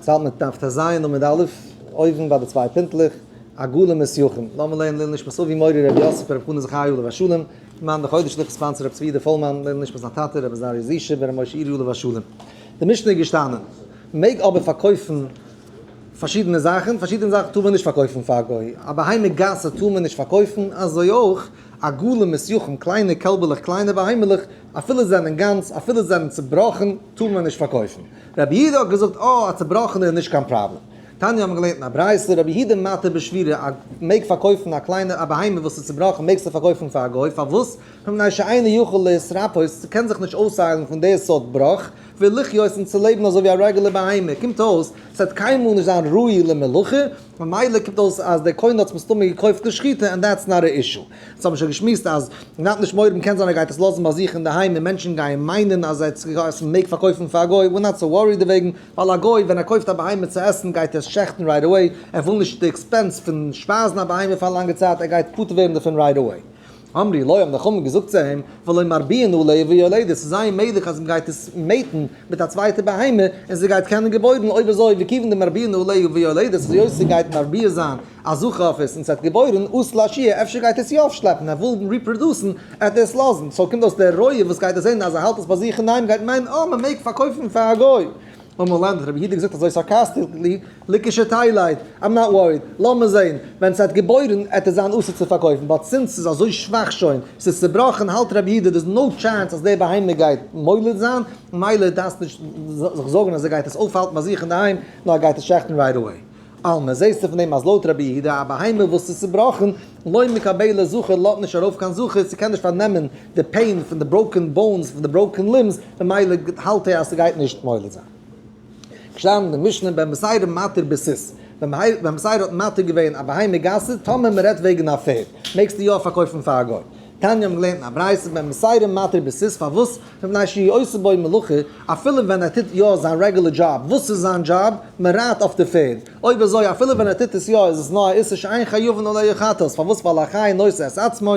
ס'האלט מיט דף טז עמוד א', אויבן ביי די צוויי פינטלעך, עגלים מתיכים. לאמיר לערנען לעילוי נשמת אבי מורי רבי יוסף ברב חנא זכרי' עליו השלום, מאן דחודש ליכט sponsor רבי צבי יהודה פולמאן, לעילוי נשמת זיין טאטע רבי עזריה זישע בן רבי משה אירי עליו השלום. די משנה איז געשטאנען, מ'מעג אבער פארקויפן פארשידענע זאכן, פארשידענע זאכן טאר מען נישט פארקויפן פאר א גוי, א בהמה גסה טאר מען נישט פארקויפן, אזוי אויך עגלים מתיכים, קליינע קעלבעלעך, קליינע בהמה'לעך, אפילו זיי זענען גאנץ, אפילו זיי זענען צובראכן, טאר מען נישט פארקויפן. רבי יהודה האט געזאגט, אה, א צובראכענע איז נישט קיין פראבלעם. תניא האבן געלערנט אין א ברייתא, רבי יהודה מתיר בשבירה, א מעג פארקויפן א קליינע א בהמה וואס איז צובראכן מעגסטו פארקויפן פאר א גוי, פארוואס? מפני שאינו יכול להתרפאות, ס'קען זיך נישט אויסהיילן פון די סארט בראך, ולחיות און צו לעבן אזוי ווי א רעגולער בהמה, קומט אויס, ס'וועט קיינמאל נישט זיין ראוי למלאכה, ממילא קומט אויס אז דער קונה האט עס מסתמא געקויפט לשחיטה and that's not a issue. אונז האבן שוין געשמועסט אז מ'דארף נישט מורא האבן קען זיין ער גייט עס לאזן ביי זיך אינדערהיים און מענטשן גייען מיינען אז ער האט מ'מעג פארקויפן פאר א גוי, we're not so worried דערוועגן, ווייל א גוי ווען ער קויפט א בהמה צו עסן גייט ער עס שעכטן right away, ער וויל נישט די expense פון שפייזן א בהמה פאר א לאנגע צייט, ער גייט פטור ווערן דערפון right away. אמרו לו האבן די חכמים געזאגט צו אים, והלא מרביעין עליה ויולדת, ס'איז זייער מעגליך אז מ'גייט עס mate ן מיט א צווייטע בהמה און זי גייט קענען געבוירן, אויב אזוי וכיוון דמרביעין עליה ויולדת, אז היות זי גייט מרביע זיין א זכר אויף עס און ס'וועט געבוירן, אתי לאשויי, אפשר גייט עס יא אויפשלעפן, ער וויל reproduce ן, עט ער עס לאזן, so קומט אויס דער רואה וואס גייט עס זען אז ער האלט עס ביי זיך אינדערהיים גייט מיינען אה מ'מעג פארקויפן פאר א גוי. אמר להם האט רבי יהודה געזאגט אזוי sarcastically, לכשתלד, I'm not worried, לאמיר זעהן, ווען ס'העט געבוירן עט עס זיין אסור צו פארקויפן, but since ס'איז אזוי שוואך שוין, ס'איז צובראכן, האלט רבי יהודה there's no chance אז די בהמה גייט מוליד זיין, ממילא דארפסט נישט זיך זארגן אז ער גייט עס אויפהאלטן ביי זיך אינדערהיים, נאר ער גייט עס שעכטן right away. אלמא, זעהסטו פון דעם אז לויט רבי יהודה א בהמה וואס איז צובראכן, לא מקבלת זכר לאזט נישט ארויף קיין זכר, ס'קען נישט פארנעמען די pain פון די broken bones פון די broken limbs, ממילא האלט ער אז ס'גייט נישט מוליד זיין. געשטאנען אין די משנה בן בתירא מתיר בסוס, ווען בן בתירא האט מתיר געווען א בהמה גסה, טאמער מ'רעדט וועגן א פערד, מעגסטו יא פארקויפן פאר א גוי. תניא האבן געלערנט אין א ברייתא בן בתירא מתיר בסוס, פארוואס? מפני שהוא עושה בו מלאכה, אפילו ווען ער טוט יא זיין רעגולער דזשאב, וואס איז זיין דזשאב? מען רייט אויף די פערד, אויב אזוי אפילו ווען ער טוט עס יא איז עס נאר א איסור שאין חייבין עליה חטאת, פארוואס? ווייל החי נושא את עצמו,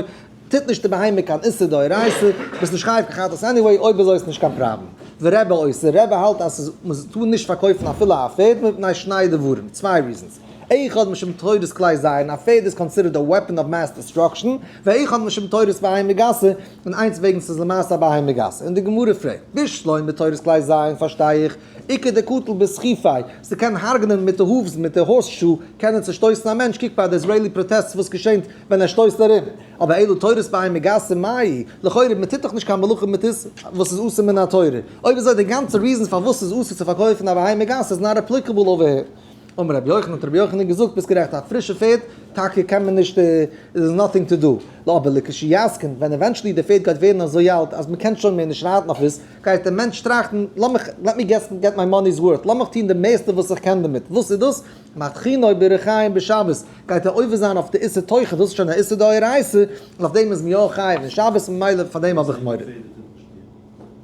טוט נישט די בהמה קיין איסור דאורייתא, ביסט נישט חייב קיין חטאת anyway, אויב אזוי איז נישט קיין פראבלעם. ורבי אוסר, רבי האלט אז ס'איז מען טאר נישט פארקויפן אפילו א פערד מפני שני דברים, צוויי reasons. אחד משום תורת כלי זיין, א פערד איז considered א weapon of mass destruction, ואחד משום תורת בהמה גסה, און איינס וועגן ס'איז למעשה א בהמה גסה. און די גמרא פרעגט, בשלמא תורת כלי זיין פארשטיי איך, איכא דקטיל בסחיפיה, ס'קען הרג'נען מיט די hooves, מיט די horse shoe, קענען צושטויסן א מענטש, קוק ביי די Israeli protests וואס געשענט ווען ער שטויסט ארום. אבער אלא תורת בהמה גסה מאי, לכאורה מ'טוט דאך נישט קיין מלאכה מיט עס וואס איז אסור מן התורה. אויב אזוי די גאנצע reason פארוואס ס'איז אסור צו פארקויפן א בהמה גסה איז not applicable over here. אמר רבי יוחנן האט רבי יוחנן געזאגט ביסט גערעכט א פרישע פערד טאקע קען מען נישט איז nothing to do אבער לכשיזקין ווען eventually די פערד גייט ווערן אזוי אלט אז מען קען שוין מער נישט רייטן אויף עס גייט דער מענטש טראכטן לאמיך let me get my money's worth לאמיך טון די מערסטע וואס איך קען דערמיט וואס איז דאס מטחינו בריחיים בשבת גייט ער עובר זיין אויף די איסור טוחן דאס איז שוין א איסור דאורייתא און אויף דעם איז מען יא חייב אין שבת ממילא פאר דעם האב איך מורא.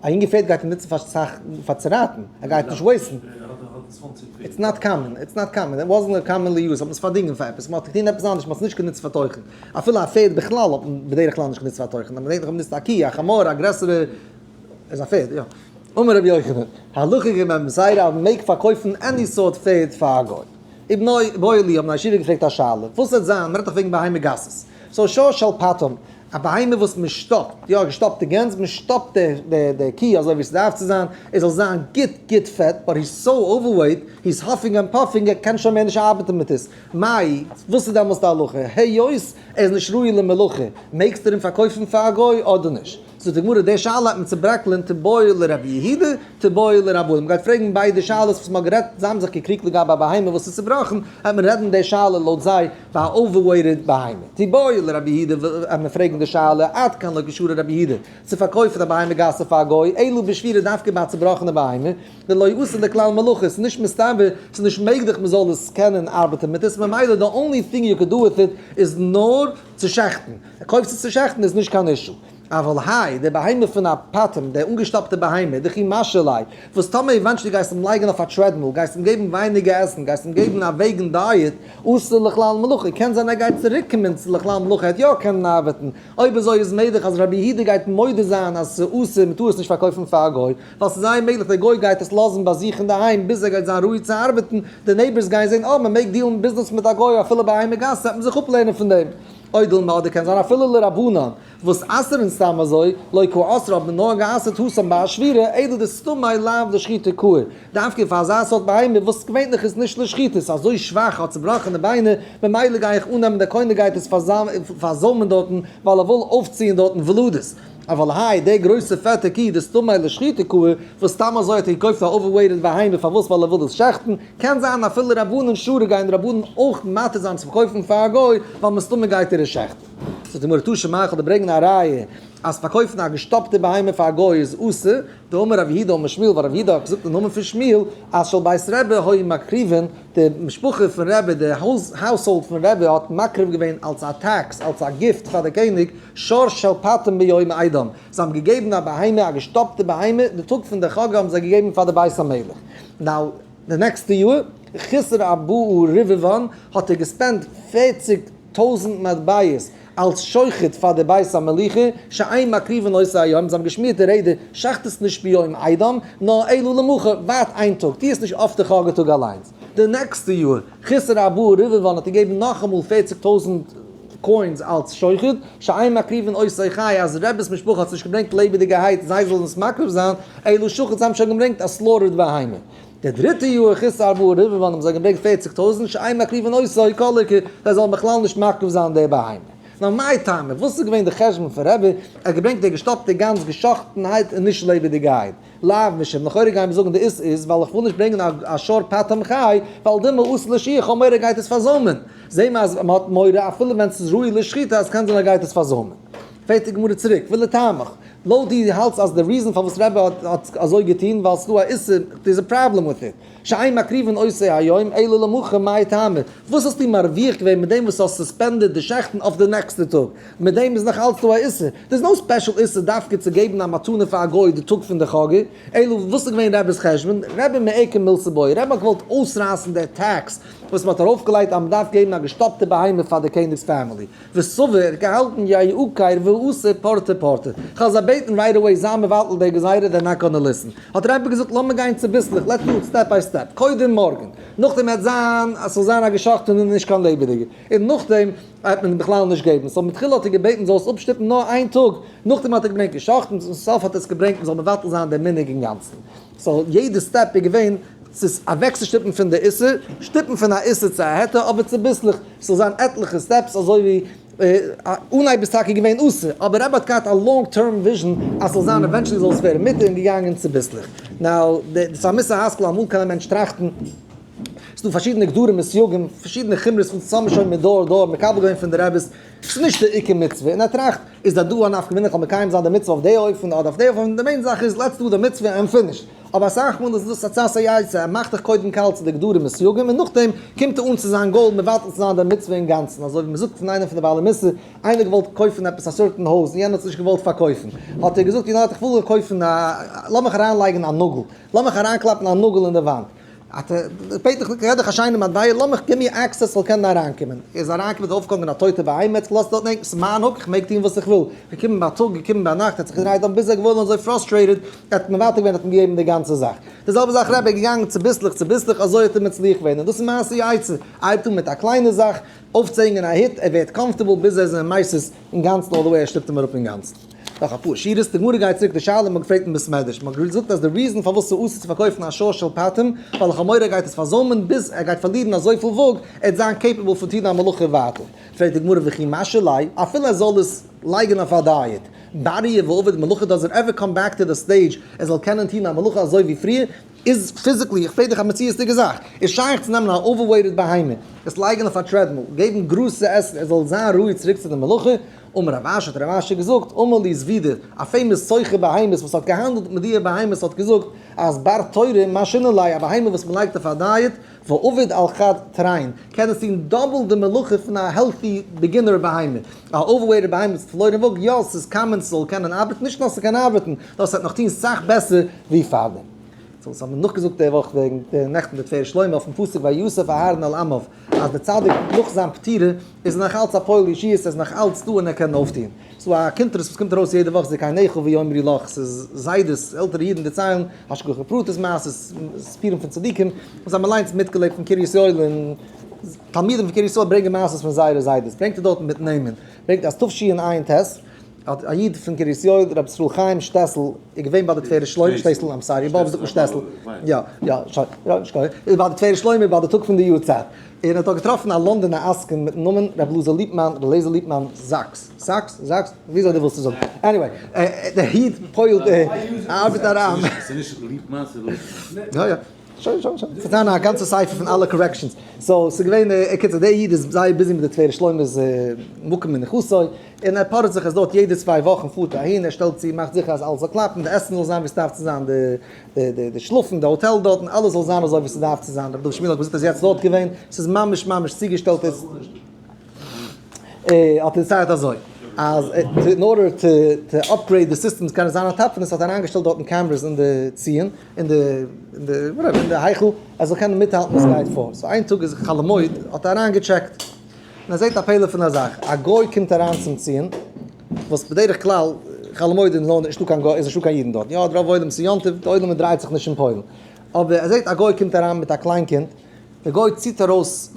א יונגע פערד גייט אים נוצן פאר סאך פאר צו רייטן, ער גייט נישט waste ן. It's not common, it's not common, it wasn't commonly used, האט מען עס פארדינגען פאר עפעס, מען האט געטון עפעס אנדערש, מען האט עס נישט גענוצט פאר טוחן. אפילו א פערד בכלל האט מען בדרך כלל נישט גענוצט פאר טוחן, מען האט גענוצט א קי, א חמור, א גרעסערע, איז א פערד, יא. אמר רבי יוחנן, הלכה כבן בתירא אז מען מעג פארקויפן any סארט פערד פאר א גוי. איבעיא להו האבן א ישיבה געפרעגט א שאלה, וואס וועט זיין, מען רעדט דאך וועגן בהמה גסות, so שור של פטם, א בהמה וואס מען שטאפט, יא געשטאפטע גענז, מען שטאפט די קי אזוי ווי ס'דארף צו זיין, עס זאל זיין גוט גוט פעט, but he's so overweight, he's huffing and puffing, ער קען שוין מער נישט ארבעטן מיט עס, מאי, וואס איז דעמאלס די הלכה, היות ער איז נישט ראוי למלאכה, מעגסטו אים פארקויפן פאר א גוי אדער נישט? זאגט די גמרא, די שאלה האט מען צוברעקלען תיבעי לרבי יהודה, תיבעי לרבנן, מ'גייט פרעגן ביידע שאלות וואס מ'האט גערעדט, זיי האבן זיך געקריגט לגבי א בהמה וואס איז צובראכן, וועט מען רעדן די שאלה לויט זיי ביי א overweighted בהמה. תיבעי לרבי יהודה, וועט מען פרעגן די שאלה, עד כאן לא קשרה רבי יהודה, צו פארקויפן א בהמה גסה פאר א גוי, אלא בשבירה דווקא ביי א צובראכענע בהמה, דלא אתי לכלל מלאכה, ס'איז נישט מסתבר, ס'איז נישט מעגליך מ'זאל עס קענען ארבעטן מיט עס, ממילא the only thing you could do with it איז נאר צו שעכטן, קויפסט עס צו שעכטן איז נישט קיין issue. אבל האי, די בהמה פון א פטם, די אנגעשטאפטע בהמה, דכי משהי ליה, וואס טאמער eventually גייסט אים לייגן אויף א treadmill, גייסט אים געבן ווייניגער עסן, גייסט אים געבן א vegan diet, אתי לכלל מלאכה, קען זיין ער גייט צוריק קומען צו לכלל מלאכה, ער וועט יא קענען ארבעטן. אויב אזוי איז מעגליך אז רבי יהודה גייט מודה זיין אז ס'איז אסור, מ'טאר עס נישט פארקויפן פאר א גוי, ווייל ס'איז זייער מעגליך דער גוי גייט עס לאזן ביי זיך אינדערהיים ביז ער גייט זיין ראוי צו ארבעטן, די neighbors גייען זען אה מ'מעג deal ן ביזנעס מיט א גוי אפילו בהמה גסה, וועט מען זיך אפלערנען פון דעם. או דילמא אדער קען זיין אפילו לרבנן וואס אסר'ן סתם אזוי, לא קא אסרי האט מען נאר גע'אסר'ט התם ביי א שבירה, אלא דסתמיה לאו לשחיטה קאי, דווקא פאר אזא סארט בהמה וואס געווענליך איז נישט לשחיטה, ס'איז אזוי שוואך, האט צובראכענע ביינער, ממילא גיי איך אננעמען דער קונה גייט עס פארזוימען דארטן ווייל ער וויל אויפציען דארטן ולדות. אבל האי, דער גרויסע פעטע קי, דסתמיה לשחיטה קאי, וואס סתם אזוי האט ער געקויפט א overweighted בהמה פארוואס ווייל ער וויל עס שעכטן, קען זיין אפילו רבנן שרי גייען די רבנן אויך מתיר זיין צו פארקויפן פאר א גוי ווייל מסתמא גייט ער עס שעכטן. זאגט די גמרא תא שמע איך וועל דיר ברענגען א ראיה אז פארקויפן א געשטאפטע בהמה פאר א גוי איז אסור, דאמר רב יהודה אמר שמואל ווייל רב יהודה האט געזאגט אין נאמען פון שמואל אז של בית רבי היו מקריבין, די משפחה פון רבי, די household פון רבי האט מקריב געווען אלס א tax, אלס א gift פאר די קעניג, שור של פטם ביום אידם, זיי האבן געגעבן א בהמה, א געשטאפטע בהמה, די טאג פון די חגא האבן זיי געגעבן פאר די בית המלך. now, די נעקסטע יאר, חיסר ארבעה רבבן, האט ער גע spend ט 40,000 מטבעות אלס שוחט פאר די בית המלוכה, שאין מקריבין אותו היום, זיי האבן געשמירט די רעדער, שעכט עס נישט ביום אידם, נאר אלא למחר, ווארט איין טאג, טו עס נישט אויף די חגא טאג אליינס. די נעקסטע יאר, חיסר ארבעה רבבן האט געגעבן נאכאמאל 40,000 coins אלס שוחט, שאין מקריבין אותו חי, אז רבי'ס משפחה האט עס נישט געברענגט לעבעדיגערהייט זיי זאלן עס מקריב זיין, אלא שחוט, זיי האבן שוין געברענגט א slaughtered בהמה. די דריטע יאר חיסר ארבעה רבבן האבן זיי געברענגט 40,000 שאין מקריבין אותו כל עיקר, זיי זאלן בכלל נישט מקריב זיין די בהמה. נאר מאי טעמא, וואס איז געווען די חשבון פון רבי, ער האט געברענגט די געשטאפטע גאנז געשאכטנהייט און נישט לעבעדיגעהייט. לאו משום, לכאורה גייען מיר זאגן די איסור איז ווייל איך וויל נישט ברענגען א שור פטם חי, ווייל דילמא אתי לאשהויי, איך האב מורא ער גייט עס פארזוימען. זעהן מיר אז מען האט מורא אפילו ווען ס'איז ראוי לשחיטה אז קען זיין ער גייט עס פארזוימען. פרעגט די גמרא צוריק, ולטעמיך, לויט דו האלטסט אז די reason פארוואס רבי האט אזוי געטון ווייל ס'דא א איסור, there is a problem with it, שאין מקריבין אותו היום אלא למחר מאי טעמא, וואס האסטו מרוויח געווען מיט דעם וואס האסט suspended די שעכטן אויף די נעקסטע טאג? מיט דעם איז נאך אלץ דא א איסור, there is no special איסור דווקא צו געבן א מתנה פאר א גוי די טאג פון די חגא, אלא וואס איז געווען רבי'ס חשבון? רבי מעיקר מילתא בעי, רבי האט געוואלט אויסרייסן די tax וואס מ'האט ארויפגעלייגט אז מ'דארף געבן א געשטאפטע בהמה פאר די קעניג'ס family, וסבר, ער האט געהאלטן יעקר ואתי פורתא פורתא, כ'וועל זיי בעטן right away זיי מבטל די גזירה they're not gonna listen, האט רבי געזאגט לאמיר גיין צוביסלעך let's do it step by step, קודם מארגן, נאכדעם וועט זיין אז ס'זאל זיין א געשאכטענע און נישט קיין לעבעדיגע, און נאכדעם וועט מען בכלל נישט געבן, so מתחילה האט ער געבעטן זאל עס אפשטופן נאר איין טאג, נאכדעם האט ער געברענגט געשאכטן, צום סוף האט ער עס געברענגט מ'זאל מבטל זיין דעם מנהג אינגאנצן, so יעדע step איז געווען צו אוועקצושטופן פון די איסור, שטופן פון א איסור צו א היתר, אבער צוביסלעך, ס'זאל זיין עטליכע steps אזוי ווי אנהייב איז טאקע געווען אסור, אבער רבי האט געהאט א long term vision אז ס'זאל זיין eventually זאל עס ווערן מותר און געגאנגען צוביסלעך. now, דאס איז א מוסר השכל, אמאל קען א מענטש טראכטן, ס'דא פארשידענע גדרים און סייגים, פארשידענע חומרות וואס אונז האבן שוין מדור דור מקבל געווען פון די רבי'ס, ס'איז נישט די עיקר מצוה, און ער טראכט, איז דא דא א נפקא מינה כ'זאל מקיים זיין די מצוה אויף די אופן אדער אויף די אופן, די main זאך איז let's do די מצוה and finish. אבער אסאך מאל איז דאס עצת היצר, ער מאכט זיך קודם קאלט צו די גדרים און סייגים און נאכדעם קומט ער אן צו זיין גאול מבטל צו זיין די מצוה אינגאנצן, אזוי ווי מ'זאגט פון איינעם פון די בעלי מוסר, איינער געוואלט קויפן עפעס א certain הויז און יענער האט עס נישט געוואלט פארקויפן, האט ער געזאגט you know what איך וויל קויפן א, לאמיך אריינלייגן א נאגל, לאמיך אריינקלאפן א נאגל אין די וואנט, האט ער, בעט איך, רעד איך א שיינע מטבע, לאמיך, גיב מיר access כ'זאל קענען אריינקומען. ער איז אריינגעקומען האט אויפגעהאנגען א טויטע בהמה, ער האט זיך געלאזט דארט הענגן, ס'איז מיין hook, איך מעג טון וואס איך וויל. געקומען בייטאג, געקומען ביינאכט, ער האט זיך געדרייט דארט ביז ער איז געווארן אזוי frustrated, ער האט מוותר געווען, האט אים געגעבן די גאנצע זאך. די זעלבע זאך רבי, געגאנגען צוביסלעך צוביסלעך, אזוי האט ער מצליח געווען. און דאס איז מעשה יצר, ער הייבט אן מיט א קליינע זאך, אויפצוהענגען א הוט, ער ווערט comfortable ביז ער איז אין מייסעס אינגאנצן all the way, ער שטופט אים אראפ אינגאנצן. נאך אפאר שורות, די גמרא גייט צוריק די שאלה מ'האט געפרעגט אין בית מדרש, מ'האט געזאגט אז די reason פארוואס ס'איז אסור צו פארקויפן א שור של פטם, ווייל לכאורה גייט עס פארזוימען ביז ער גייט פארלירן אזויפיל וואג, ער וועט זיין capable פון טון א מלאכה ווייטער. פרעגט די גמרא וכי משהי ליה, אפילו ער זאל עס לייגן אויף א diet, בריא ועביד מלאכה does it ever come back to the stage ער זאל קענען טון א מלאכה אזוי ווי פריער? איז physically, איך פרעג דיך א מציאות'דיגע זאך, איז שייך צו נעמען א overweighted בהמה, עס לייגן אויף א treadmill, געבן גראז צו עסן, ער זאל זיין ראוי צוריק צו די מלאכה? אמר רב אשי, האט רב אשי געזאגט, אמר לי זבידא, א famous סוחר בהמות וואס האט געהאנדלט מיט דיע בהמות האט געזאגט, אז בר תורא משינא ליה, א בהמה וואס מען לייגט אויף א diet, ועביד על חד תרין, קען עס טון double די מלאכה פון א healthy beginner בהמה. א overweighted בהמה וואס האט פארלוירן וואג, יא ס'איז common ס'זאל קענען ארבעטן, נישט נאר ס'קען ארבעטן, נאר ס'וועט נאך טון סאך בעסער ווי פארדעם. so וואס האט מען נאכגעזאגט די וואך וועגן די נעכטן די תפארת שלמה אויפן פסוק ויאסף אהרן אל עמיו אז די צדיק נאך זיין פטירה איז נאך אלץ א פועל ישועות ער איז נאך אלץ דא און ער קען אויפטון. ס'דא א קונטרס וואס קומט ארויס יעדע וואך זקניך ויאמרו לך, ס'איז זיידעס, עלטערע אידן דערציילן השגחה פרטית מעשות, סיפורים פון צדיקים וואס האבן אליינס מיטגעלעבט פון קרית יואל און תלמידים פון קרית יואל ברענגען מעשות פון זייערע זיידעס, ברענגט ער דארטן מיט נעמען, ברענגט אז תשע"ט האט א איד פון קרית יואל רבי ישראל חיים שטעסל איז געווען ביי די תפארת שלמה, שטעסל, I'm sorry, אין באבוב זאגט מען שטעסל, יא יא, שוין, יא, נישט קיין, איז ביי די תפארת שלמה ביי די טאג פון די יארצייט. און האט דארט געטראפן א לאנדאנער עסקן מיטן נאמען ר' אלעזר ליפמאן, ר' אליעזר ליפמאן זאקס, סאקס? זאקס? וויאזוי דו ווילסט עס זאגן. anyway, דער איד פועל'ט ארבעט אריין. ס'איז נישט ליפמאן ס'איז ליפמאן. יא יא. שוין שוין שוין. ס'איז דא א גאנצע ספר פון אלע corrections. so ס'איז געווען, בקיצור דער איד איז זייער busy מיט די תפארת שלמה'ס מקום מנוחתו, און ער פארעט זיך אז דארט יעדע צוויי וואכן פארט ער אהין, ער שטעלט צו, מאכט זיכער אז אלעס זאל קלאפן, די עסן זאל זיין ווי ס'דארף צו זיין, די די שלאפן, די האטעל דארטן, אלעס זאל זיין אזוי ווי ס'דארף צו זיין, רבי דוד שמואל האט געזאגט אז יעצט דארט געווען, ס'איז ממש ממש צוגעשטעלט איז, האט ער דערציילט אזוי, אז in order to to upgrade די systems קען עס זיין on top פון עס האט אריינגעשטעלט דארטן cameras אין די ציון, אין די אין די whatever אין די היכל, ער זאל קענען מיטהאלטן וואס גייט פאר, so איין טאג איז חול המועד האט ער אריינגעטשעקט, און ער זעט א פלא פון א זאך, א גוי קומט אריין צום ציון, וואס בדרך כלל חול המועד אין לאנדאן איז נישטא קיין גוי, איז נישטא קיין אידן דארט, יא רוב עולם ס'איז יום טוב, די עולם דרייט זיך נישט אין פוילן, אבער ער זעט א גוי קומט אריין מיט א קליין קינד, די גוי ציט ארויס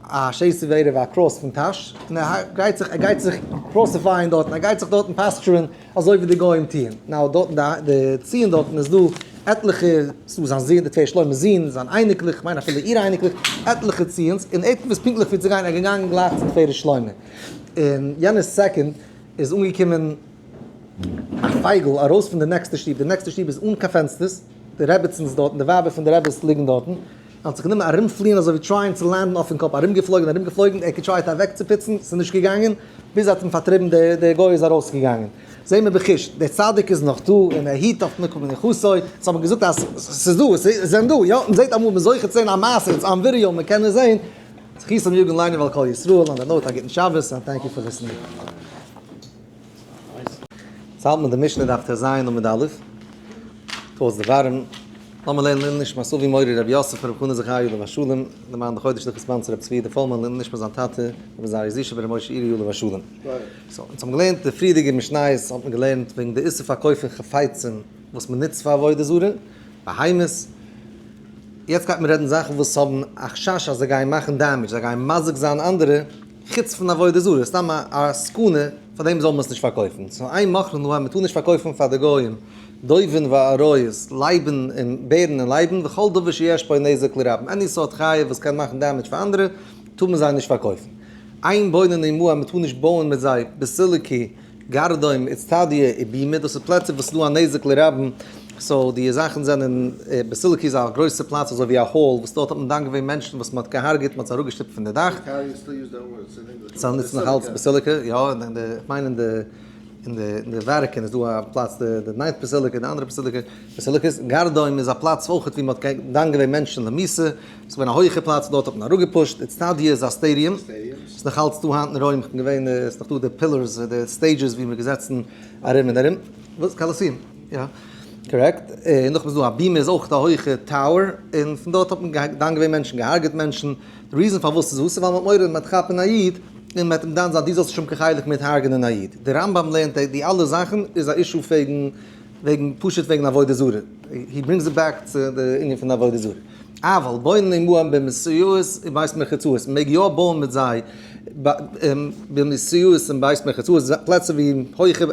א שתי וערב א cross פון טאש, און ער גייט זיך ער גייט זיך crucify ען דארטן, ער גייט זיך דארטן פאסטשערען אזוי ווי די גוים טוען, now דארטן די ציון דארטן איז דא עטליכע, ס'איז דא זיין זון די תפארת שלמה'ס זון, זיין אייניקלעך, כ'מיין אפילו איר אייניקלעך, עטליכע ציון'ס, און ער האט געוואוסט פונקטליך וואו צו גיין, ער איז געגאנגען גלייך צום תפארת שלמה. אין יענע סעקונד איז אנגעקומען א פייגל ארויס פון די נעקסטע שטוב, די נעקסטע שטוב איז אן קיין פענסטערס, די רעבעצינס דארטן, די ווייבער פון די רעבעס ליגן דארטן, האט זיך גענומען ארומפליען אזוי ווי trying צו land ן אויפן קאפ, ארומגעפלויגן ארומגעפלויגן, ער האט געטרייט אוועקצופיצן, ס'איז נישט געגאנגען, ביז ער האט אים פארטריבן, דער גוי איז ארויסגעגאנגען. זעהן מיר בחוש, דער צדיק איז נאך דא און ער היט אויף מקום מנוחתו, סאו האט מען געזאגט אז ס'איז דא, עס זענען דא, יא, מען זעהט אמאל, מען איז זוכה צו זעהן א מעשה, it's on video, מען קען עס זעהן, זכותם יגן עלינו ועל כל ישראל, on that note א גוטן שבת and thank you for listening. יעצט האלט מען די משנה דף טז עמוד א', towards the bottom, לאמיר לערנען לעילוי נשמת אבי מורי רבי יוסף רבי חנא זכרי' עליו השלום, למען די חודש לכ' sponsor רבי צבי פולמאן לעילוי נשמת זיין טאטע רבי זרעי זישא בר' משה אירי עליו השלום. so, אונז האבן געלערנט די פריערדיגע משניות האט מען געלערנט וועגן די איסור פארקויפן חפצים וואס מען נוצט פאר עבודה זרה, בהמות, יעצט גייט מען רעדן זאכן וואס האבן א חשש אז זיי גייען מאכן damage, זיי גייען מזיק זיין אנדערע, חוץ פון עבודה זרה, סתם א סכנה, פאר דעם זאל מען עס נישט פארקויפן. so אין מוכרין להם, מען טאר נישט פארקויפן פאר די גויים, דובים ואריות, לייבן און בערן און לייבן, וכל דבר שיש בו נזק לרבים, any סארט חיה וואס קען מאכן damage פאר אנדערע, טאר מען זיי נישט פארקויפן. אין בונין עמהם, מען טאר נישט בויען מיט זיי, בסילוקי, גרדום, אצטדיא, ובימה, דאס איז פלעצער וואס איז דא א נזק לרבים, so די זאכן זענען, בסילוקי איז א גרויסע פלאץ אזוי ווי א hall, וואס דארט האט מען דן געווען מענטשן וואס מען האט געהארגעט, מען האט זיי אראפגעשטופט פון די דאך. זיי נוצן נאך אלץ basilica, יא, אין די, איך מיין אין די, אין די, אין די Vatican איז דא א פלאץ די די ninth basilica, די אנדערע basilica, basilicas, גרדום איז א פלאץ אויך ווי מען האט דן געווען מענטשן למיתה, ס'איז געווען א הויכע פלאץ דארט האט מען אראפגעפושט, אצטדיא איז א stadium, ס'איז נאך אלץ דא היינט אין רוים, כ'בין געווען, ס'איז נאך דא די pillars, די stages ווי מ'איז געזעצן ארום און ארום, וואס? Colosseum, יא, correct, און נאכדעם איז דא א בימה איז אויך א הויכע tower, און פון דארט האט מען דן געווען מענטשן, געהארגעט מענטשן, די reason פארוואס ס'איז אסור ווייל מ'האט מורא מ'וועט כאפן א איד און מ'וועט אים דן זיין דו זאלסט נישט האבן קיין חלק מיט הרג'נען א איד, די רמב ם לערנט די אלע זאכן איז א issue וועגן וועגן פשוט וועגן עבודה זרה, he brings it back צו די ענין פון עבודה זרה. אבל בונין עמהם במסואות ובית מרחצאות, מ'מעג יא בויען מיט זיי במסואות און בית מרחצאות, פלעצער ווי הויכע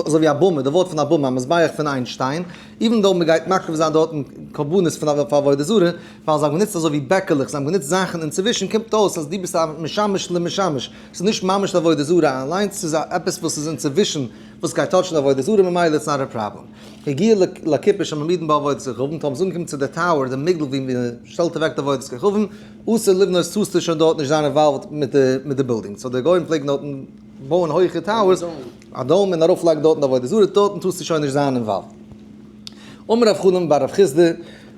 אזוי ווי א במה, די ווארט פון א במה, א מזבח פון איין שטיין, Even though מ'גייט מקריב זיין דארטן קרבנות פון פאר עבודה זרה, ווייל זיי האבן גענוצט אזוי ווי בעקעלעך, זיי האבן גענוצט זאכן אינצווישן, קומט אויס אז דו ביסט א משמש למשמש, ס'איז נישט ממש די עבודה זרה אליינס, ס'איז עפעס וואס איז אינצווישן וואס גייט touch ן די עבודה זרה, ממילא it's not a problem. הגיע לכיפה שמעמידין בה עבודת כוכבים, טאמער מ'איז אנגעקומען צו די tower, די מגדל ווי מ'שטעלט אוועק די עבודת כוכבים, אסור לבנות טארסטו שוין דארט נישט זיין involved מיט די בילדינג, so די גוים פלעגן דארטן בויען הויכע towers, א dome און ארויפלייגן דארטן די עבודה זרה, דארטן טארסטו שוין נישט זיין involved. אמר רב חנן בר רב חסדא,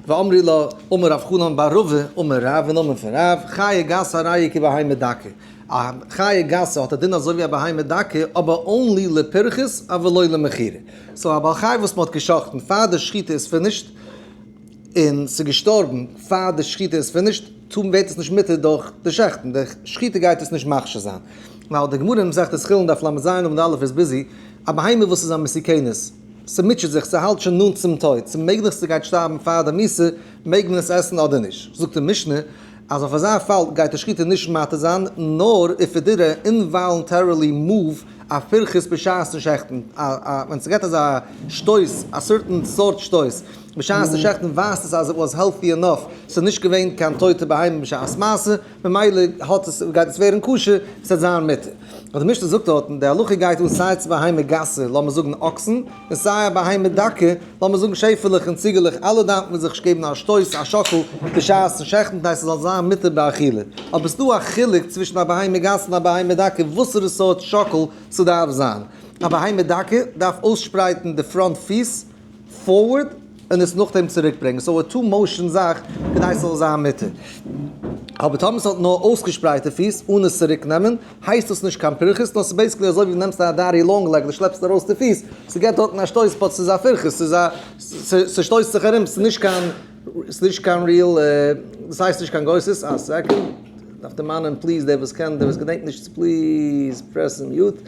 ואמרי לה, אמר רב חנן בר רבא, אמר רב, אין נאמען פון רב, חיה גסה הרי היא כבהמה דקה. א חיה גסה האט א דין אזוי ווי א בהמה דקה, אבער only לפירכוס אבל לא למכירה. So א בעל חי וואס מ'האט גע'שחט'ן פאר די שחיטה איז finished, און ס'איז געשטארבן פאר די שחיטה איז finished, טא ווערט עס נישט מותר דורך די שעכטן, די שחיטה גייט עס נישט מכשיר זיין. ווייל די גמרא אין מסכת חולין דף לז עמוד א' איז busy, א בהמה וואס איז א מסוכנת, ס'מוטשעט זיך, ס'האלט שוין נאנט צום טויט, ס'מעגליך ס'גייט שטארבן פאר די מיתה, מעג מען עס עסן אדער נישט? זאגט די משנה אז אויף אזא פאל גייט די שחיטה נישט מתיר זיין, נאר if it did involuntarily move א פירכוס בשעת'ן שעכטן, ווען ס'געט אזא שטויס, א certain סארט שטויס, בשעת'ן שעכטן ווייזט עס אז it was healthy enough, ס'איז נישט געווען קיין טויטע בהמה בשעת מעשה, ממילא האט עס, גייט עס ווערן כשר, עס וועט זיין מותר. אבער די משנה זאגט דארטן, די הלכה גייט אן סיי צו בהמה גסה, לאמיר זאגן אקסן, און סיי א בהמה דקה, לאמיר זאגן שעפעלעך און ציגעלעך, אלע דארף מען זיך געבן א שטויס, א שאקל, בשעת'ן שעכטן כדי ס'זאל זיין מותר באכילה. אבער ס'דא א חילוק צווישן א בהמה גסה און א בהמה דקה וואסערע סארט שאקל ס'דארף זיין. א בהמה דקה דארף אויסשפרייטן די front פיס forward און עס נאכדעם צוריקברענגען, so א two motion זאך כדי ס'זאל זיין מותר. אבער טאמער ס'האט נאר אויסגעשפרייטע פיס אן עס צוריק נעמען, הייסט דאס נישט קיין פירכוס, נאר ס'איז basically אזוי ווי דו נעמסט א daddy long leg, דו שלעפסט ארויס די פיס, ס'געט דארטן א שטויס but ס'איז א פירכוס, ס'איז א, ס'שטויסט זיך ארום, ס'איז נישט קיין, ס'איז נישט קיין real, דאס הייסט נישט קיין גוסס, א second, דארף דערמאנען please דער וואס קען, דער וואס געדענקט נישט please press mute.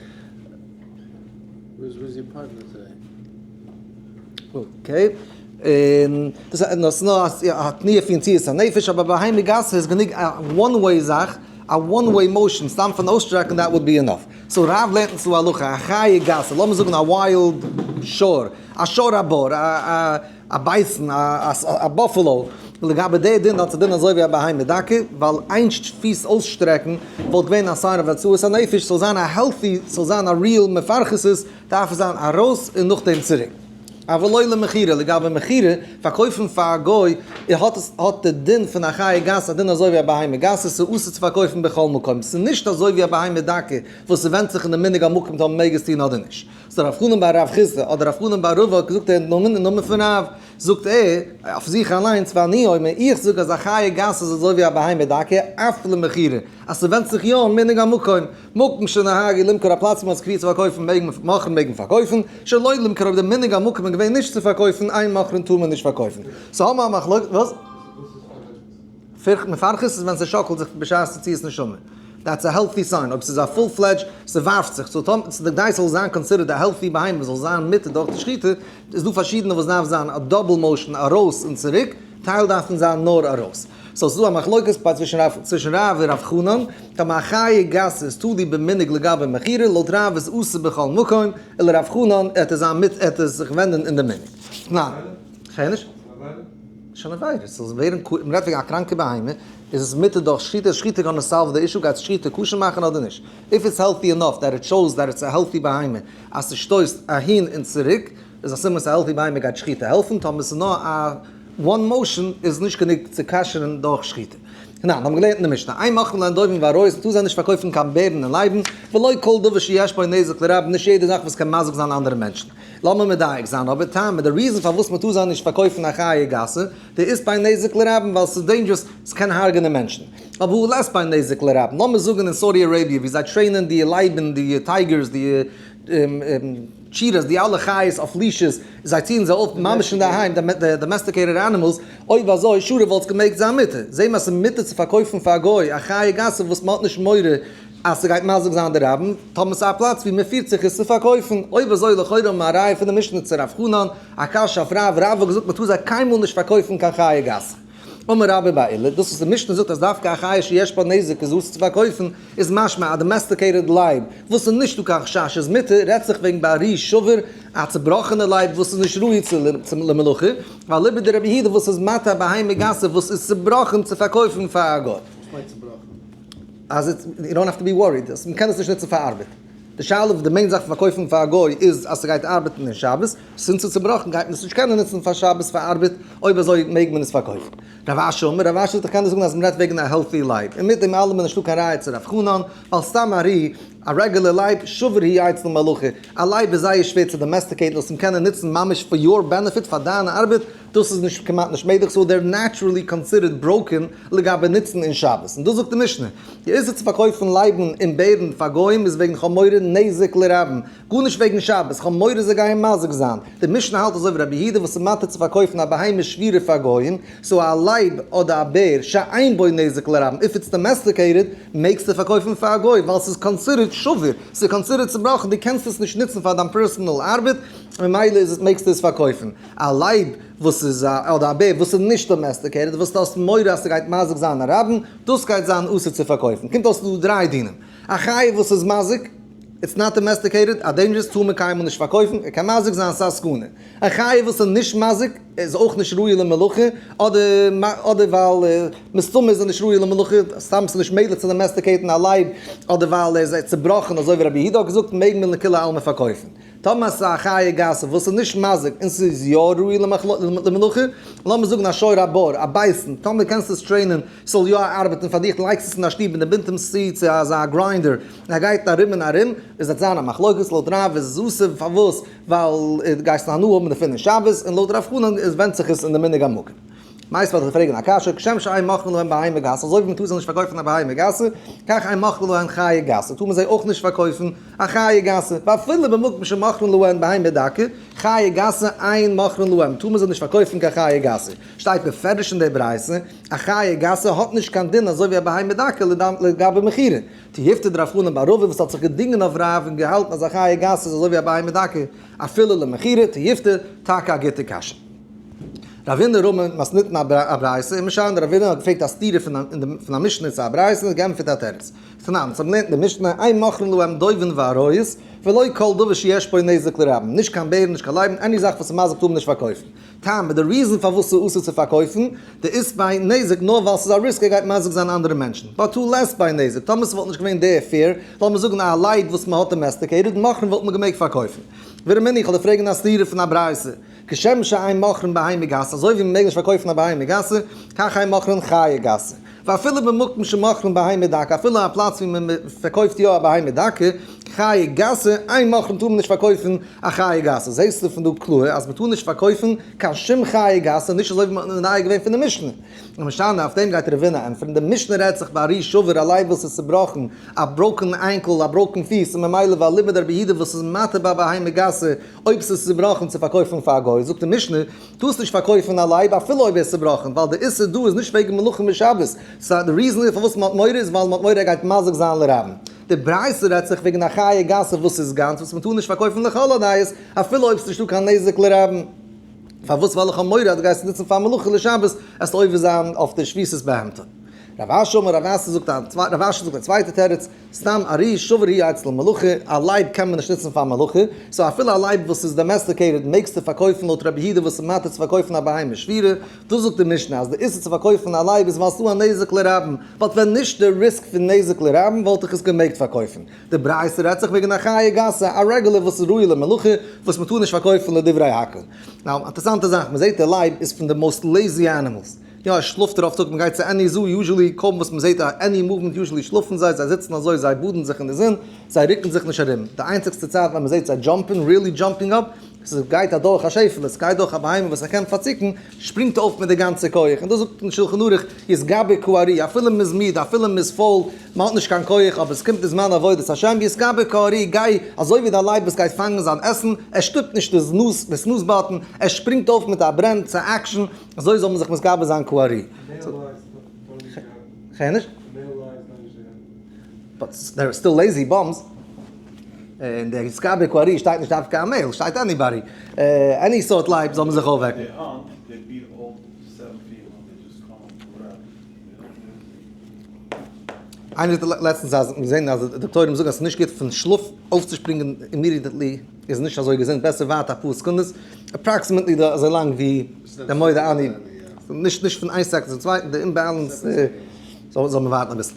Who's your partner today? Okay, און דאס איז נאר א תנועה פון יציאת הנפש, אבער ביי בהמה גסה איז גענוג א one way זאך, א one way motion, סתם פון אויסשטרעקן that would be enough. So רב לערנט אונז צו הלכה, א חיה גסה, לאמיר זאגן א wild שור, א שור הבר, א bison, א buffalo, לגבי די דין האט זיך דין אזוי ווי א בהמה דקה, ווייל איין פיס אויסשטרעקן וואלט געווען א sign of הוצאת הנפש, ס'זאל זיין א healthy, ס'זאל זיין א real מפרכסת, דארף עס זיין ארויס און נאכדעם צוריק. אבל לא למכירה, לגבי מכירה, פארקויפן פאר א גוי, האט עס האט די דין פון א חיה גסה, א דין אזוי ווי א בהמה גסה, ס'איז אסור צו פארקויפן בכל מקום, ס'איז נישט אזוי ווי א בהמה דקה וואס ס'ווענדט זיך אין די מנהג המקום טאמער מ'מעג עס טון אדער נישט. ס'איז רב חנן בר רב חסדא אדער רב חנן בר רבא האט געזאגט אין נאמען אין נאמען פון רב, זאגט ער אויף זיך אליינס ואני אומר, איך זאג אז א חיה גסה איז אזוי ווי א בהמה דקה, אף למכירה, אז ס'ווענדט זיך יא אין מנהג המקום, מקום שנהגו למכור א פלאץ וואו מ'האט זיך געפירט צו פארקויפן מעג מען מוכרין מעג מען פארקויפן, שלא למכור אויב די מנהג המקום איז געווען נישט צו פארקויפן אין מוכרין טאר מען נישט פארקויפן. So האבן מיר א מחלוקת, וואס? מפרכס איז ווען ס'שאקלט זיך בשעת יציאת נשמה. That's a healthy sign. אויב ס'איז א full fledged, ס'ווארפט זיך. So טאמער ס'איז כדי ס'זאל זיין considered א healthy בהמה, ס'זאל זיין מותר דורך די שחיטה, איז דא פארשידענע וואס דארף זיין א double motion ארויס און צוריק, טייל דארפן זיין נאר ארויס. So ס'איז דא א מחלוקת ביי צווישן רב צווישן רב און רב חנן, טאמער א חיה גסה איז תלוי במנהג לגבי מכירה, לויט רב איז אסור בכל מקום, אלא רב חנן עט עס זיין מיט עט עס זיך ווענדן אין די מנהג. ניין. כ'הער נישט. שוין א וויירוס, ס'זאל ווערן כ, מ'רעדט וועגן א קראנקע בהמה, איז עס מותר דורך שחיטה, שחיטה gonna solve the issue, גייט שחיטה כשר מאכן אדער נישט? If it's healthy enough that it shows that it's a healthy בהמה, אז ס'שטויסט אהין און צוריק, איז א סימן ס'איז א healthy בהמה גייט שחיטה העלפן, טאמער ס'איז נאר א one motion איז נישט גענוג צו כשר'ן דורך שחיטה. ניין, האבן געלערנט אין די משנה, אין מוכרין להן דובים ואריות, מ'טאר זיי נישט פארקויפן קיין בערן און לייבן, ולא כל דבר שיש בו נזק לרבים, נישט יעדע זאך וואס קען מזיק זיין אנדערע מענטשן. לאמיר מדייק זיין, אבער טעמא, די reason פארוואס מ'טאר זיי נישט פארקויפן א חיה גסה, דאית ביה נזק לרבים ווייל ס'איז dangerous, ס'קען הרג'נען מענטשן. אבער הא לית ביה נזק לרבים, לאמיר זאגן אין Saudi Arabia ווי זיי train ען די לייבן, די tigers, די cheetahs, די אלע חיות אויף leashes, זיי ציען זיי אויף ממש אינדערהיים, די domesticated animals, אויב אזוי שרי וואלט עס געמעגט זיין מותר. זעהן מיר אז ס'איז מותר צו פארקויפן פאר א גוי א חיה גסה וואס מ'האט נישט מורא אז ס'גייט מזיק זיין די רבים, טאמער ס'איז א פלאץ ווי מ'פירט זיך עס צו פארקויפן. אויב אזוי לכאורה האבן מיר א ראיה פון די משנה צו רב חנן, א קשיא אויף רב, רב האט געזאגט מ'טאר זיי קיינמאל נישט פארקויפן קיין חיה גסה. אמר רבה בר עולא, דאס וואס די משנה זאגט אז דווקא א חיה שיש בה נזק איז אסור צו פארקויפן, איז משמע א domesticated לייב וואס איז נישטא קיין חשש איז מותר, רעדט זיך וועגן בארי שבור, א צובראכענע לייב וואס איז נישט ראוי צו למלאכה, ואליבא דרבי יהודה וואס איז מתיר א בהמה גסה וואס איז צובראכן צו פארקויפן פאר א גוי. וואס מיינט צובראכן? אז it's, you don't have to be worried, מען קען עס נישט נוצן פאר ארבעט. די שאלה אויף די main זאך פון פארקויפן פאר א גוי איז אז ס'גייט ארבעטן אין שבת, since ס'איז צובראכן גייט מען עס נישט קענען נוצן פאר שבת פאר ארבעט, אויב אזוי מעג מען עס פארקויפן. רב אשי אמר, רב אשי זאגט איך קען דיר זאגן אז מ'רעדט וועגן א healthy לייב, און מיט דעם אלעם איז נישטא קיין ראיה צו רב חנן, ווייל סתם ארי, א רעגולער לייב, שבור הוא אצל מלאכה, א לייב איז זייער שווער צו domesticate ן, דאס אים קענען נוצן ממש פאר your benefit פאר דיין ארבעט, דאס איז נישט כמעט נישט מעגליך, so they're naturally considered broken לגבי נוצן אין שבת, און דאס זאגט די משנה, די איסור צו פארקויפן לייבן און בערן פאר גוים איז וועגן כ'האב מורא נזק לרבים, גארנישט וועגן שבת, כ'האב מורא זיי גייען מזיק זיין, די משנה האלט אזוי ווי רבי יהודה וואס איז מתיר צו פארקויפן א בהמה שבירה פאר גוים, so א לייב אדער א בער שאין בו נזק לרבים, if it's domesticated, מעגסטו פארקויפן פאר א גוי ווייל ס'איז considered שבור, ס'איז considered צובראכן, דו קענסט עס נישט נוצן פאר דיין personal ארבעט, ממילא איז עס מעגסטו עס פארקויפן. א לייב וואס איז א אדער א בער וואס איז נישט domesticated וואס דו האסט מורא אז ס'גייט מזיק זיין א רבים, דאס גייט זיין אסור צו פארקויפן. קומט אויס ס'איז דא דריי דינים. א חיה וואס איז מזיק, it's not domesticated, א dangerous טאר מען קיינמאל נישט פארקויפן, ער קען מזיק זיין ס'איז א סכנה. א חיה וואס איז נישט מזיק איז אויך נישט ראוי למלאכה, אדער אדער ווייל מסתמא איז ער נישט ראוי למלאכה, סתם ס'איז נישט מעגליך צו domesticate ן א לייב, אדער ווייל ער איז צובראכן אזוי ווי רבי יהודה האט געזאגט מעג מען לכולי עלמא פארקויפן. טאמער ס'איז א חיה גסה וואס איז נישט מזיק און ס'איז יא ראוי למלאכה, לאמיר זאגן א שור הבר, א bison, טאמער קענסטו עס train ען ס'זאל יא ארבעטן פאר דיך, לייגסט עס אין א שטוב און דו בינדט אים צו צו אזא grinder און ער גייט ארום און ארום, עס וועט זיין א מחלוקת, לויט רב איז עס אסור, פארוואס? ווייל גייסט הנאה האבן דערפון אין שבת, און לויט רב חנן איז ווענדט זיך עס אין די מנהג המקום. מיינסט וועל איך פרעגן א קשיא, כשם שאין מוכרין להם בהמה גסה, אזוי ווי מען טאר זיי נישט פארקויפן א בהמה גסה, כך אין מוכרין להם חיה גסה, טאר מען זיי אויך נישט פארקויפן א חיה גסה, ואפילו במקום שמוכרין להם בהמה דקה, חיה גסה אין מוכרין להם, טאר מען זיי נישט פארקויפן קיין חיה גסה. שטייט בפירוש אין די ברייתא, א חיה גסה האט נישט קיין דין אזוי ווי א בהמה דקה לגבי מכירה. תיובתא דרב חנן בר רבא וואס האט זיך געדינגען אויף רב און געהאלטן אז א חיה גסה איז אזוי ווי א בהמה דקה אפילו למכירה, תיובתא, טאקע א גוטע קשיא. רבינא רמי מתניתין א ברייתא און משם רבינא האט געפרעגט א סתירה פון א משנה צו א ברייתא און געענטפערט א תירוץ. תנן, אונז האבן געלערנט אין די משנה, אין מוכרין להם דובין ואריות, ולא כל דבר שיש בו נזק לרבים, נישט קיין בערן נישט קיין לייבן, any זאך וואס איז מזיק טאר מען נישט פארקויפן. טעמא, די reason פארוואס ס'איז אסור צו פארקויפן, דאית ביה נזק נאר ווייל ס'איז א risk ער גייט מזיק זיין אנדערע מענטשן, but הא לית ביה נזק, טאמער ס'וואלט נישט געווען די fear, לאמיר זאגן א לייב וואס מ'האט domesticated, מוכרין וואלט מען געמעגט פארקויפן. ורמינהו איך וועל דיר פרעגן א סתירה פון א ברייתא, כשם שאין מוכרין בהמה גסה, אזוי ווי מ'מעג נישט פארקויפן א בהמה גסה, כך אין מוכרין חיה גסה. ואפילו במקום שמוכרין בהמה דקה, אפילו א פלאץ ווי מען פארקויפט יא א בהמה דקה, חיה גסה, אין מוכרין טאר מען נישט פארקויפן א חיה גסה. זעסטו פון דא קלאר אז מען טאר נישט פארקויפן קיין שום חיה גסה, נישט אזוי ווי מען האט מנהג געווען פון די משנה. ומשני, אויף דעם גייט רבינא ענטפערן, די משנה רעדט זיך ביי ארי שבור, א לייב וואס איז צובראכן, א broken ankle, א broken פיס, און ממילא ואליבא דרבי יהודה וואס איז מתיר ביי בהמה גסה, אויב ס'איז צובראכן צו פארקויפן פאר א גוי, זאגט די משנה, טארסט נישט פארקויפן א לייב אפילו אויב ער איז צובראכן, ווייל די איסור דא איז נישט וועגן מלאכה משבת, סא די reason פארוואס מ'האט מורא איז ווייל מ'האט מורא ער גייט מזיק זיין לרבים. די ברייתא רעדט זיך וועגן א חיה גסה וואס איז גאנץ וואס מ'טאר נישט פארקויפן לכל הדעות אפילו אויב ס'נישטא קיין נזק לרבים. פארוואס ווייל איך האב מורא אז דו גייסט עס נוצן פאר מלאכה לשבת עסטו עובר זיין אויף די שביתת בהמתו. רב אשי אמר רב אסי זאגט א רב אשי זאגט א צווייטע תירוץ, סתם ארי שבור הוא אצל מלאכה, א לייב קען מען נישט נוצן פאר מלאכה, so אפילו א לייב וואס איז domesticated מעגסטו פארקויפן לויט רבי יהודה וואס איז מתיר צו פארקויפן א בהמה שבירה, דאס זאגט די משנה אז די איסור צו פארקויפן א לייב איז ווייל ס'דא א נזק לרבים, but ווען נישט די risk פון נזק לרבים וואלט איך עס געמעגט פארקויפן. די ברייתא רעדט זיך וועגן א חיה גסה, א רעגולער וואס איז ראוי למלאכה, וואס מ'טאר נישט פארקויפן לדברי הכל. now, אינטערעסאנטע זאך, מ'זעט די לייב איז פון די most lazy animals. יא ער שלאפט רוב טאג, מ'גייט צו any zoo usually קוים וואס מ'זעט א any movement usually שלאפן זיי, זיי זיצן אזוי זיי באדן זיך אין די זון, זיי רוקן זיך נישט ארום, די איינציגסטע צייט ווען מ'זעט זיי jump ן, really jumping up, ס'גייט אדורך א שעפעלע, ס'גייט דורך א בהמה וואס ער קען פארציקן, שפרינגט אויף מיט די גאנצע כח, און דאס זאגט אין שלחן ערוך יתגבר כארי, אפילו מ'איז מיד, אפילו מ'איז פויל, מ'האט נישט קיין כח, אבער ס'קומט די זמן עבודת השם, יתגבר כארי, גיי אזוי ווי דיין לייב וואס גייט פאנגען זיין עסן, ער שטופט נישט די snooze, די snooze button, ער שפרינגט אויף מיט א ברען צו action, אזוי זאל מען זיך מתגבר זיין כארי. כ'הער נישט. But they're still lazy bums. און דער יתגבר כארי שטייט נישט דווקא א male, שטייט anybody. Any סארט לייב זאל מען זיך אויפוועקן. איינער האט לעצטנס אז געזען אז די דאקטוירים זאגן אז ס'איז נישט גוט פון שלאף אויפצושפרינגען immediately איז נישט אזוי געזונט, בעסער ווארט אפאר סעקונדעס, approximately די אזוי לאנג ווי די מודה אני, נישט פון איין second צום צווייטן, די imbalance זאל מען ווארטן אביסל.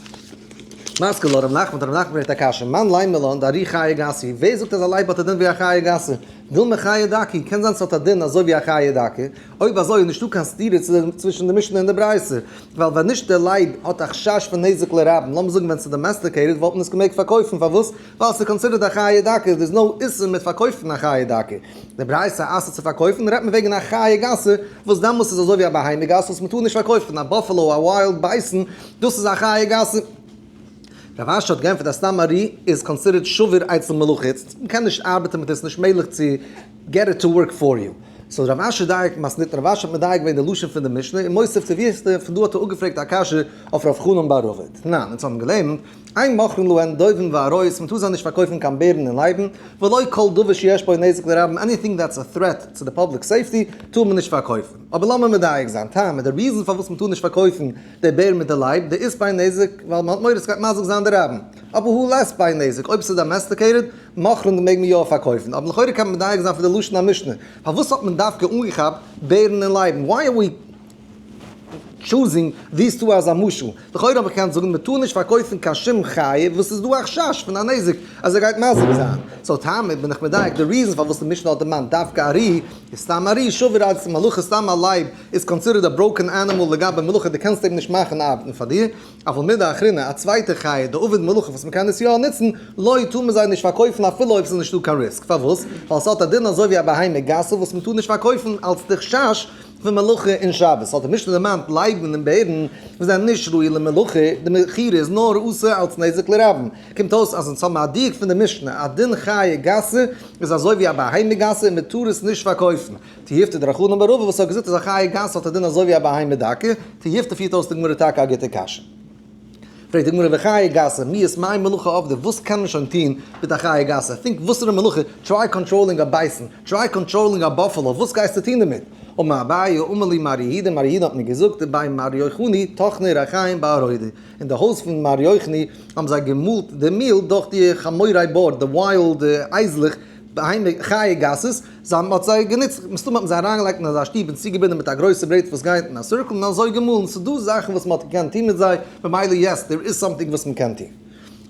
מתקיף לה רב נחמן, רב נחמן פרעגט א קשיא, מאן לימא לן דארי חיה גסה, ווער זאגט אז א לייב האט א דין ווי א חיה גסה? דילמא חיה דקה, קען זיין ס'האט א דין אזוי ווי א חיה דקה, אויב אזוי איז נישטא קיין סתירה צווישן די משנה און די ברייתא, ווייל ווען נישט דער לייב האט א חשש פון נזק לרבים, לאמיר זאגן ווען ס'איז domesticated וואלט מען עס געמעגט פארקויפן, פארוואס? ווייל ס'איז considered א חיה דקה, there is no איסור מיט פארקויפן א חיה דקה. די ברייתא אסר'ט צו פארקויפן, רעדט מען וועגן א חיה גסה, וואס דעמאלס איז אזוי ווי א בהמה גסה וואס מ'טאר נישט פארקויפן, א buffalo, א wild bison, דאס איז א חיה גסה. רב אשי האט געענטפערט אז סתם ארי איז considered שבור אצל מלאכה, מ'קען נישט ארבעטן מיט עס, נישט מעגליך צו get it to work for you. So רב אשי דייק מתניתין, רב אשי האט מדייק געווען די לשון פון די משנה און מוסיף תיובתא, פון דא האט ער אפגעפרעגט א קשיא אויף רב חנן בר רבא. תנן, אונז האבן געלערנט, אין מוכרין להן דובים ואריות, מען טאר זיי נישט פארקויפן קיין בערן און לייבן, ולא כל דבר שיש בו נזק לרבים, anything that's a threat צו די public safety, טאר מען נישט פארקויפן. אבער לאמיר מדייק זיין, טעמא, די reason פארוואס מען טאר נישט פארקויפן די בער מיט די לייב, דאית ביה נזק, ווייל מען האט מורא ס'גייט מזיק זיין די רבים. אבער הא לית ביה נזק, אויב ס'איז domesticated, מוכרין מעג מען יא פארקויפן. אבער לכאורה קען מען מדייק זיין פון די לשון המשנה, פארוואס האט מען דווקא אנגעכאפט בערן און לייבן? Why are we choosing these two as א משל? לכאורה האב איך געקענט זאגן מען טאר נישט פארקויפן קיין שום חיה וואס איז דא א חשש פון א נזק אז ער גייט מזיק זיין. So טעמא בין איך מדייק די reason פארוואס די משנה האט דערמאנט דווקא ארי איז סתם ארי שבור אצל מלאכה סתם א לייב איז considered א broken animal לגבי מלאכה די קענסט אים נישט מאכן ארבעטן פאר דיר. אבל מידי אחרינא א צווייטע חיה דעביד מלאכה וואס מען קען עס יא נוצן לא טאר מען זיי נישט פארקויפן אפילו אויב ס'איז נישטא קיין risk. פארוואס? ווייל ס'האט א דין אזוי ווי א בהמה גסה וואס מען טאר נישט פארקויפן אלס די חשש פון מלאכה אין שבת. האט די משנה דערמאנט לייבן און בערן וואס זענען נישט ראוי למלאכה, די מכירה איז נאר אסור אלס נזק לרבים. קומט אויס אז אונז האבן א דיוק פון די משנה, א דין חיה גסה איז אזוי ווי א בהמה גסה און מען טאר עס נישט פארקויפן. תיובתא דרב חנן בר רבא וואס האט געזאגט אז א חיה גסה האט א דין אזוי ווי א בהמה דקה, תיובתא פירט אויס די גמרא טאקע א גוטע קשיא. פרעגט די גמרא וחיה גסה מיהת מאי מלאכה עבדא, וואס קען מען שוין טון מיט א חיה גסה? Think וואסערע מלאכה, try controlling א bison, try controlling א buffalo, וואס גייסטו טון דערמיט? אמר אביי אמר לי מר יהודה, מר יהודה האט מיר געזאגט, דבי מר יוחני טחנו ריחיים בערודה, אין די הויז פון מר יוחני האבן זיי געמאלט די מיל דורך די חמורי בר, די wild אייזלעך, בהמה חיה גסות, זיי האבן האט זיי גענוצט, מסתמא האט מען זיי אריינגעלייגט אין אזא שטוב און צוגעבינדען מיט א גרויסע ברעט וואס גייט אין א circle און אזוי געמאלן, ס'איז דא זאכן וואס מען האט געקענט טון מיט זיי, ממילא yes, there is something וואס מען קען טון.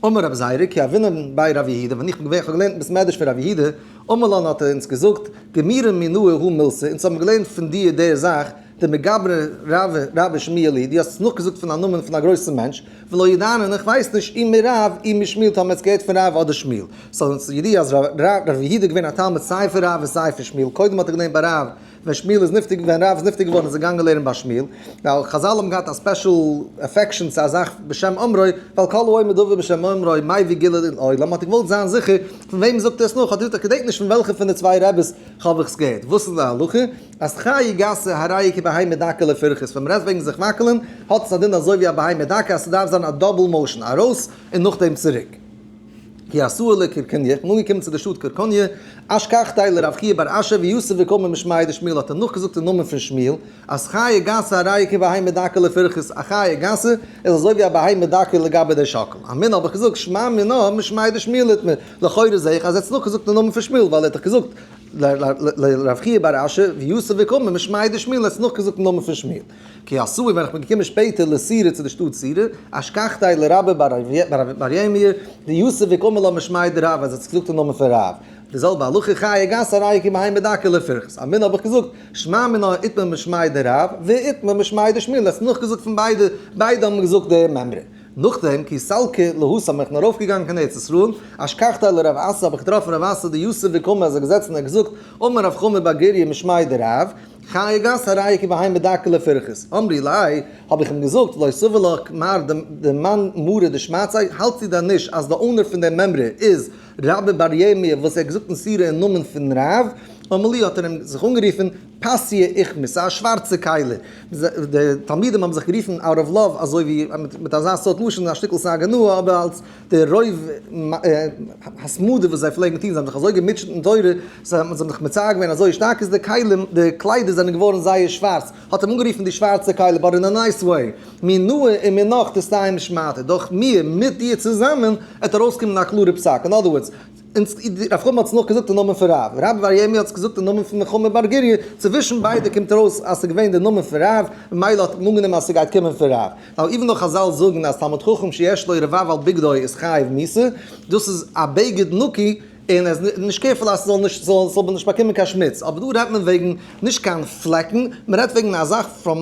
אמר רבי זירא, כי הוינן בי רב יהודה, ווען איך בין געווען, איך האב געלערנט אין בית מדרש פון רב יהודה, אמר לן האט ער אונז געזאגט, גמירי מינאי הא מילתא, אונז האבן געלערנט פון דיר די זאך, דמגברא רבה שמיע לי, דו האסט עס נאכגעזאגט פון א נאמען פון א גרויסן מענטש, ולא ידענא און איך ווייס נישט אי מרב אי משמואל טאמער האט עס געהערט פון רב אדער שמואל. So ס'איז ידוע אז רב יהודה איז געווען א תלמיד סיי פון רב און סיי פון שמואל, קודם האט ער געלערנט ביי רב, ווען שמואל איז נפטר ווען רב איז נפטר געווארן איז ער געגאנגען לערנען ביי שמואל, ווייל חזל האבן געהאט א special affection צו א זאך בשם אומרו, ווייל כל האומר דבר בשם אומרו מביא גאולה לעולם, האט ער געוואלט זיין זיכער פון וועם זאגט ער עס נאך, האט ער געזאגט איך געדענק נישט פון וועלכע פון די צוויי רעביס האב איך עס געהערט, וואס איז די הלכה? אז חיה גסה הרי כבהמה דקה לפירכוס, ווען מ'רעדט וועגן זיך וואקלען, האט עס א דין אזוי ווי א בהמה דקה אז ס'דארף זיין א double motion, ארויס און נאכדעם צוריק. כי אתאי לקרקוניא, איך בין אנגעקומען צו די שטאט קרקוניא, אשכחתיה לרב חייא בר אשי ויתיב וקאמר משמיה דשמואל האט ער נאכגעזאגט אין נאמען פון שמואל, אז חיה גסה הרי כבהמה דקה לפירכוס, א חיה גסה איז אזוי ווי א בהמה דקה לגבי די שאקל. אמינא האב איך געזאגט, שמע מינה משמיה דשמואל איתמר, לכאורה זעה איך אז ער האט עס נאכגעזאגט אין נאמען פון שמואל ווייל ער האט דאך געזאגט לרב חייא בר אשי ויתיב וקאמר משמיה דשמואל האט נאכגעזאגט אין נאמען פון שמואל. כי אתאי ווען איך בין געקומען שפעטער לסורא צו די שטאט סורא, אשכחתיה לרבה בר ירמיה דיתיב וקאמר לה משמיה דרב אז ער האט געזאגט אין נאמען פון רב. די זעלבע הלכה חיה גסה הרי כבהמה דקה לפירכוס. אמינא האב איך געזאגט, שמע מינה איתמר משמיה דרב ואיתמר משמיה דשמואל, ער האט נאכגעזאגט פון ביידע, ביידע האבן געזאגט די מימרא. נאכדעם כי סלקי להתם איך בין ארויפגעגאנגען קיין ארץ ישראל, אשכחתיה לרב אסי האב איך געטראפן רב אסי דיתיב וקאמר אז ער האט געזעצן און ער האט געזאגט, אמר רב חמא בר גוריא משמיה דרב, חיה גסה הרי כבהמה דקה לפירכוס, אמרי ליה, האב איך אים געזאגט, לא סבר לך מר דמאן מרא דשמעתיה, האלטסטו דען נישט אז די owner פון דעם מימרא איז רבה בר ירמיה וואס ער האט געזאגט אין סורא אין נאמען פון רב? אמר ליה האט ער אים זיך אנגערופן, פסיא אוכמא, ס'איז א שווארצע כלי. די תלמידים האבן זיך גערופן out of love אזוי ווי מיט אזא סארט לשון, א שטיקל סגי נהור, אבער אלס די רוב התמדה וואס זיי פלעגן טון, זיי האבן זיך אזוי געמוטשעט אין תורה, זיי האבן זיך מצער געווען אזוי שטארק איז די כלים, די קליידער זענען געווארן זייער שווארץ, האט אים אנגערופן די שווארצע כלי, but in a nice way, מינאי ומינך תסתיים שמעתא, דורך מיר, מיט דיר צוזאמען, עט ארויסקומען א קלארע פסק, in other words, און רב חמא האט עס נאכגעזאגט אין נאמען פון רב, רבה בר ירמי' האט עס געזאגט אין נאמען פון חמא בר גוריא, צווישן ביידע קומט ארויס אז ס'איז געווען די נאמען פון רב, ממילא האט מען אנגענומען אז ס'גייט קומען פון רב. ווייל even though חזל זאגן אז תלמיד חכם שיש לו רבב על בגדו איז חייב מיתה, דאס איז א בגד נקי און ער איז נישט careful אז ס'זאל נישט ס'זאל נישט באקומען קיין שמוץ, אבער דא רעדט מען וועגן נישט קיין פלעקן, מען רעדט וועגן א זאך from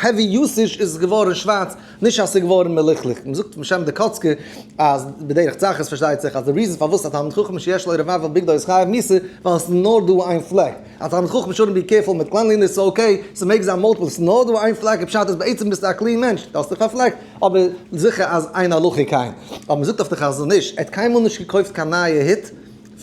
heavy usage איז עס געווארן שווארץ, נישט אז ס'איז געווארן מלוכלך. מען זאגט בשם די קאצקער אז בדרך צחות פארשטייט זיך אז די reason פארוואס א תלמיד חכם שיש לו רבב על בגדו איז חייב מיתה ווייל עס איז נאר דא איין פלעק. א תלמיד חכם shouldn't be careful מיט cleanliness ס'איז okay ס'מעג זיין multiple ס'איז נאר דא איין פלעק פשט איז בעצם ביסטו א clean מענטש דו האסט דיך פארפלעקט אבער זיכער אז אין הלכה כן. אבער מ'זאגט אויף די חזון איש ער האט קיינמאל נישט געקויפט קיין נייע הוט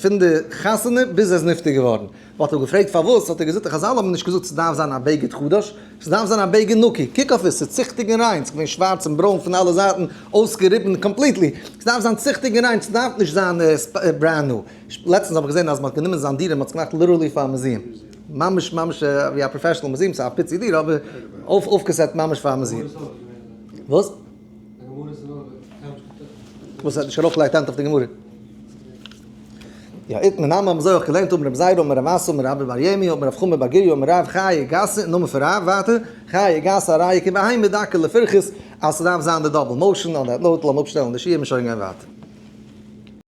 פון די חתונה ביז ער איז נפטר געווארן. מ'האט אים געפרעגט פארוואס, האט ער געזאגט די חזל האבן נישט געזאגט ס'דארף זיין א בגד חדש, ס'דארף זיין א בגד נקי, קוק אויף עס, ס'איז ציכטיג און ריין, ס'איז געווען שווארץ און ברוין פון אלע זייטן, אויסגעריבן completely, ס'דארף זיין ציכטיג און ריין, ס'דארף נישט זיין brand new. לעצטנס האב איך געזען אז מ'האט גענומען זיין דירה און מ'האט עס געמאכט literally פאר א museum, ממש ממש ווי א professional museum, ס'איז א פיצי דירה אבער אויפגעסעט ממש פאר א museum. וואס? וואס האט נישט ארויפגעלייגט הענט אויף די גמרא? יא, איתמר נמי האבן זיי אויך געלערנט אמר רב זירא אמר רב אסי אמר רבה בר ירמי' אמר רב חמא בר גוריא אמר רב חייא גסה אין נאמען פון רב ווייטער חייא גסה הרי כבהמה דקה לפרכוס אז ס'דארף זיין די double motion on that note לאמיר אפשטעלן די שיעור און שוין גיין ווייטער.